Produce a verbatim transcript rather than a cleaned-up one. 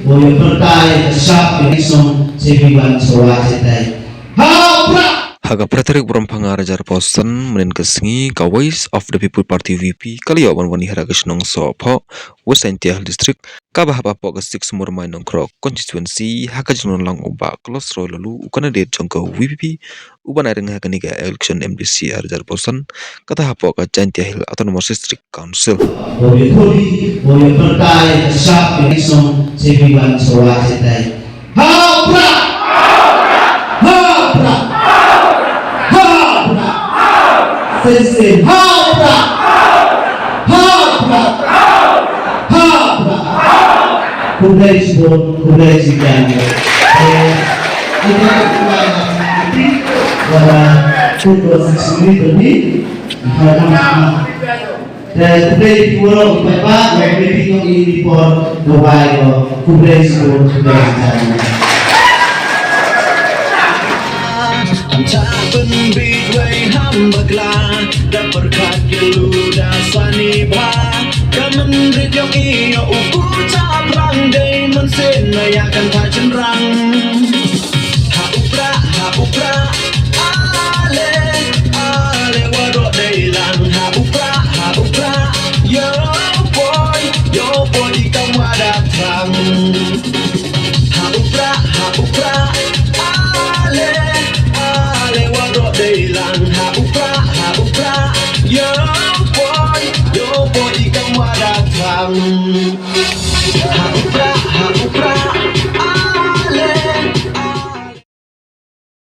Mo ïa pyrthai ka sap ïa ki song se pi wan sa wa se tai. Ha pra! Ha ka phra tarik u Rymphang ar hajar arphew san, mynnin ka sngi ka Voice of the People Party, V P, ka la ïoh ban wan ha ka shnong Sohphoh, West Jaintia Hills District, kaba hap hapoh ka Six Murmai Nongkrok constituency, ha ka jinglong u Bah Klosroy Laloo, u candidate jong ka V P P, u ban ïaring ha kane ka election M D C ar hajar arphew san, kata hapoh ka Jaintia Hills Autonomous District Council. Mo ïa thodi, mo ïa pyrthai ka sap ïa ki song se pi wan sa wa se tai. Ha pra! Ha pra! Ha pra! Sen sen, ha pra! Ha pra! Ha pra! Khublei shibun, khublei shibun. Eh, kita semua yang mengikuti, pada pukul six minit lebih, kita sama. Dan khublei ïa phi baroh, khublei ïa phi baroh, khublei ïa phi baroh, khublei ïa phi baroh, khublei ïa phi baroh. Tang pynbit wei ham bakla, da pyrkhat ïa u da sani bha. Ka mynrit ïong i ïa u ku chap rang dei mynsiem na ïa kan tha chynrang. Ha u prah, ha u prah, ale, ale waroh dei lang. Ha u prah, ha u prah, ïa u poi, ïa u poi i kam wa da thrang.